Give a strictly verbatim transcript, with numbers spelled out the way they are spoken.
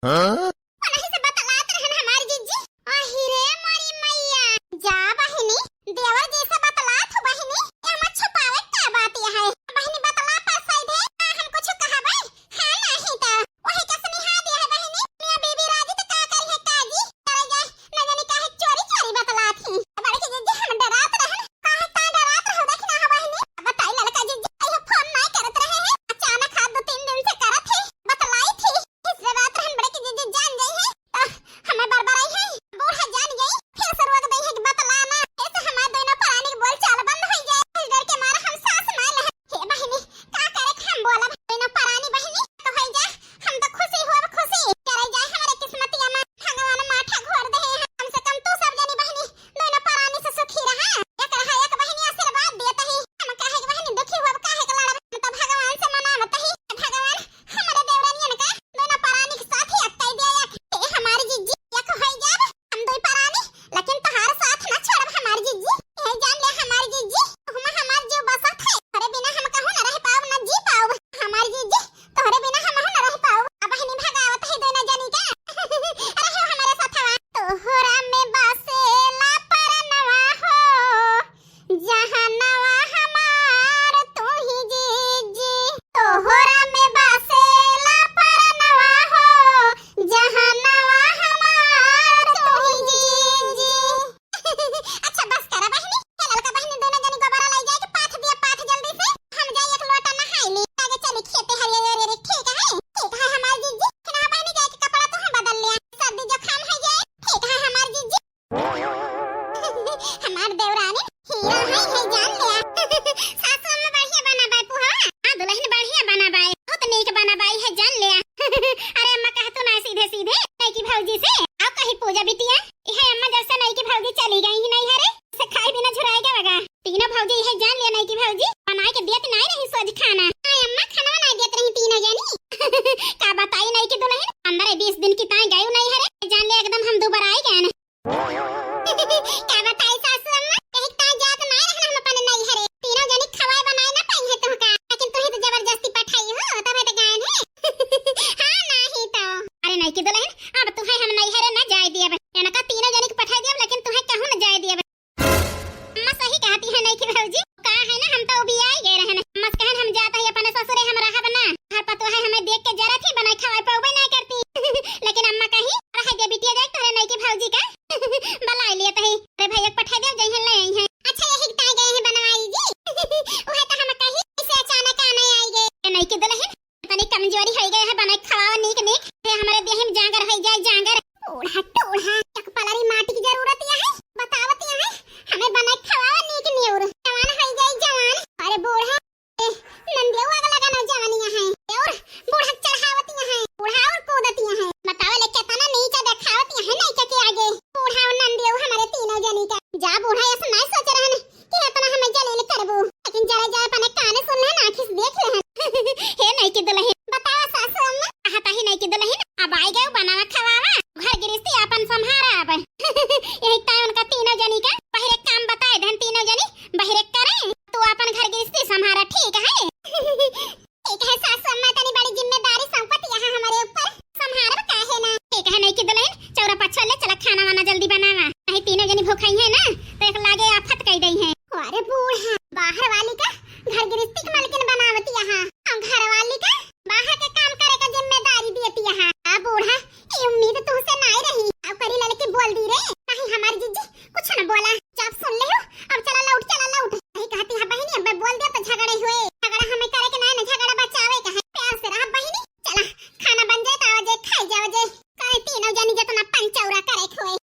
हाँ? उन्हीं से बतलात रहन हमार जिज्जी। आही रे मोरी मैया, जा बहिनी, देवर जी से बतलात हो बहिनी, एमा छुपावे का बात है? बहिनी बतला पर सही दे, आ हम कुछ कहबै, हाँ नहीं तो। वही का सुनिहा दिया है बहिनी, मियाँ बीबी राजी तो का करी है काजी, करे जाए, न जाने काहे चोरी चोरी बतलात ही। बड़की जिज्जी हम डरात रहन, काहे का डरात रहो, देखी ना हो बहिनी, बताई ललका जिज्जी, कहियो फोन नहीं करत रहे हैं, अचानक हाथ दो तीन दिन से करत ही, बतलाई थी, इस रात रहन बड़की जिज्जी जान गई है, तो हमें बरबराई है, बूढ़ा जान गई, फिर से रोक दई है कि बतला ना, ऐसे हमार दोनों परानी के बोलचाल बंद हो जाए, इस डर के मारे हम सांस ना ले। हे बहिनी, का करे हम बोलब, दोनों परानी बहिनी, तो होई जा, हम तो खुशी होब खुशी, करे जाए हमारे किस्मतिया में, भगवान माठा घोर दे हैं, कम से कम तू सब जनी बहिनी, दोनों परानी से सुखी रहा, एक रहा एक बहिनी आशीर्वाद देत ही, हम काहे के बहिनी दुखी होब, काहे के लड़ब, हम तो भगवान से मनावत ही, भगवान हमरे देवरानियन का दोनों परानी के साथ ही अटकाई दिया एक। ए हमार जिज्जी, एक होई जाब हम दुई परानी, लेकिन तोहार साथ ना छोड़ब हमार जिज्जी। ए जान ले हमार जिज्जी, तुहमा हमार जीव बसत है। तोहरे बिना हम कहूँ न रह पाउब, न जी पाउब। हमार जिज्जी, तोहरे बिना हम न रह पाउब। अब बहिनी भगावत है दोनों जनी का। अरे हो हमारे साथवा। तोहरा में बसेला परनवा हो, जहनवा हमार तू ही जिज्जी, तोहरा में बसेला परनवा हो, जहनवा हमार तू ही जिज्जी। अच्छा बस करा बहिनी, ए ललका बहिनी दोनों जनी गोबरा लाई जाए के पाथ दिया, पाथ जल्दी से, हम जाई एक लोटा नहाई ली, आगे चली खेते हरियर हरियर, ठीक है? ठीक है हमार जिज्जी, फिर हाँ बहिनी जाए के कपड़ा तो हम बदल लिया, सर्दी जुकाम है ये, ठीक है हमार जिज्जी। हमार देवरानी हीरा है, है जान लिया। सासू अम्मा बढ़िया बना बाय पुहा। हाँ दुल्हन बढ़िया बना बाय, बहुत नीक बना बाय है जान लिया। अरे अम्मा कह तू ना सीधे सीधे नई की भौजी से, आओ कही पूजा बिटिया। यह अम्मा जब से नई की भौजी चली गई ही नहीं है रे, से खाई बिना झुराए गए बगा। तीनों भौजी यह जान लिया नई की भौजी बनाए के दियत नहीं रही सोज खाना। हाँ अम्मा खाना बनाए दियत रही तीनों जनी। का बताई नई की दुल्हन, पंद्रह बीस दिन की ताई गई नहीं है रे, जान लिया एकदम हम दुबराई गए ना। का बताई सासू अम्मा, कहीं ता जात ना रहन हम अपन नैहरे। तीनों जनी खवाए बनाए ना पाई है तुहका, लेकिन तुही तो जबरदस्ती पठाई हो, तबे तो गायन है। हाँ, नाही तो। अरे नई की दुल्हन, अब तुहे हम नैहरे ना जाए दियब। एनका तीनों जनी के पठाई दियब, लेकिन तुहे कहूँ ना जाए दियब। अम्मा सही कहती है नई की भौजी, का है ना हम तो उबियाई गए रहन। अम्मा से कहन हम जात ही अपने ससुरे हम रहब ना। घर पतोह है हमें देख के जरा थी बनाए खवाए पउबे ना करती। लेकिन अम्मा कही, रह दे बिटिया जाए तोरे नई की भौजी का। बलाई लिए तही। अरे भैया के पठाई दे, जइहन ले आई हैं। अच्छा, यही ताई गए हैं बनवारी जी। उहे तो हम कही, इसे अचानक आने आई गए। ए नई की दुल्हन, तनी कमजोरी होई गए है, बनाए खवाओ नीक नीक। हे हमरे देह में जांगर होई जाए, जांगर। बूढ़ा टूढ़ा, एक पलरी माटी की जरूरत है, बतावत है। हमें बनाए खवाओ नीक निउर। जवान होई जाए, जवान। अरे बूढ़ा, ए, नंदियो आग लगा ना जवानिया है। और बूढ़ा चढ़ावतिया है, बूढ़ा और कूदतिया है। बतावे ले केतना नीचा देखावतिया है नइका के आगे। बूढ़ा और नंदियो हमारे तीनों जनी का। जा बूढ़ा, ऐसा ना सोच रहन कि इतना हमें जलील करबू। लेकिन जरा जा अपने काने सुन लेहन, आँखी से देख लेहन। हे नई की दुल्हन, बतावा सासू अम्मा। कहा ताही नई की दुल्हन, अब आई गए बनावा खवावा, घर गृहस्थी अपन संभारा अब। यही टाइम उनका तीनों जनी का बहिरे काम बताए देहन, तीनों जनी बहिरे करे, तू अपन घर गृहस्थी संभारा, ठीक है? ठीक है सासू अम्मा, तनी बड़ी जिम्मेदारी सौंपत यहाँ हमारे ऊपर, संभारब काहे ना। ठीक है नई की दुल्हन, चौरा पछोल ले, चला खाना वाना जल्दी बनावा, नहीं तीनों जनी भूखाई है ना तो एक लागे आफत कई दई है। अरे बूढ़ा, बाहर वाली का घर गृहस्थी के मालकिन बनावत यहाँ, और घर वाली का बाहर के काम करे का जिम्मेदारी दियत यहाँ। आ बूढ़ा, ये उम्मीद तुहसे नाई रही। अब करी ललकी बोल दी रे। नहीं हमारी जिज्जी कुछ न बोला। जब सुन ले हो, अब चला लौट, चला लौट। नहीं कहती है बहिनी, अब मैं बोल दिया तो झगड़े हुए। झगड़ा हमें करे के ना, ना झगड़ा बचावे का है। प्यार से रहा बहिनी। चला खाना बन जाए तो आवा जे, खाई जावा जे। करे तीनों जनी जितना पंचौरा करे के होए।